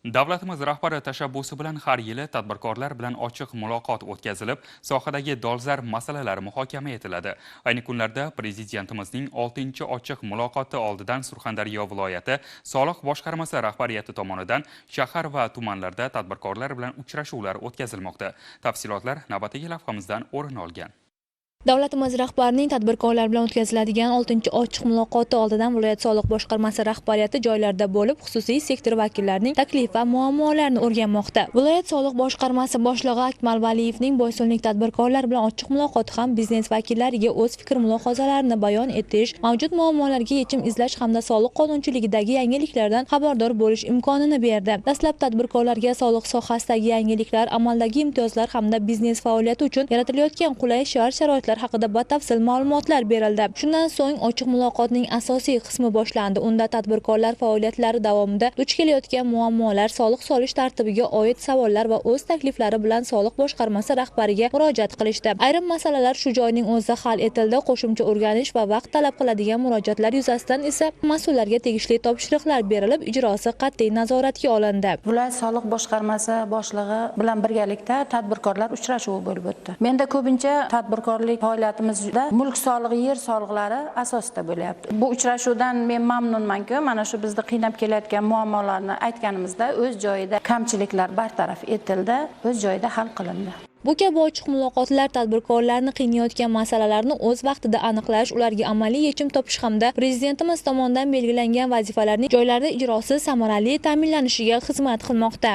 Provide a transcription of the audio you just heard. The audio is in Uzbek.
Davlatimiz rahbari tashabbusi bilan har yili tadbirkorlar bilan ochiq muloqot o'tkazilib, sohadagi dolzarb masalalar muhokama etiladi. Ayni kunlarda Prezidentimizning 6-ochiq muloqoti oldidan Surxondaryo viloyati soliq boshqarmasi rahbariyati tomonidan shahar va tumanlarda tadbirkorlar bilan uchrashuvlar o'tkazilmoqda. Tafsilotlar navbatdagi lavhamizdan o'rin olgan. Davlatimiz rahbarining tadbirkorlar bilan o'tkaziladigan 6-ochiq muloqoti oldidan viloyat soliq boshqarmasi rahbariyati joylarda bo'lib, xususiy sektor vakillarining taklif va muammolarini o'rganmoqda. Viloyat soliq boshqarmasi boshlig'i Akmal Valiyevning boysunlik tadbirkorlar bilan ochiq muloqoti ham biznes vakillariga o'z fikr mulohazalarini bayon etish, mavjud muammolarga yechim izlash hamda soliq qonunchiligidagi yangiliklardan xabardor bo'lish imkonini berdi. Dastlab tadbirkorlarga soliq sohasidagi yangiliklar, amaldagi imtiyozlar hamda biznes faoliyati uchun yaratilayotgan qulay shart-sharoitlar haqida batafsil ma'lumotlar berildi. Shundan so'ng ochiq muloqotning asosiy qismi boshlandi. Unda tadbirkorlar faoliyatlari davomida duch kelayotgan muammolar, soliq solish tartibiga oid savollar va o'z takliflari bilan soliq boshqarmasi rahbariga murojaat qilishdi. Ayrim masalalar shu joyning o'zida hal etildi. Qo'shimcha o'rganish va vaqt talab qiladigan murojaatlar yuzasidan esa mas'ullarga tegishli topshiriqlar berilib, ijrosi qat'iy nazoratga olindi. Viloyat soliq boshqarmasi boshlig'i bilan birgalikda tadbirkorlar uchrashuvi bo'lib o'tdi. Menda ko'pincha tadbirkorlik faoliyatimizda mulk solig'i, yer soliqlari asosida bo'lyapti. Bu uchrashuvdan men mamnunmanki, mana shu bizni qiynab kelayotgan muammolarni aytganimizda o'z joyida kamchiliklar bartaraf etildi, o'z joyida hal qilindi. Bu kabi ochiq muloqotlar tadbirkorlarni qiynayotgan masalalarni o'z vaqtida aniqlash, ularga amaliy yechim topish hamda Prezidentimiz tomonidan belgilangan vazifalarning joylarda ijrosi samarali ta'minlanishiga xizmat qilmoqda.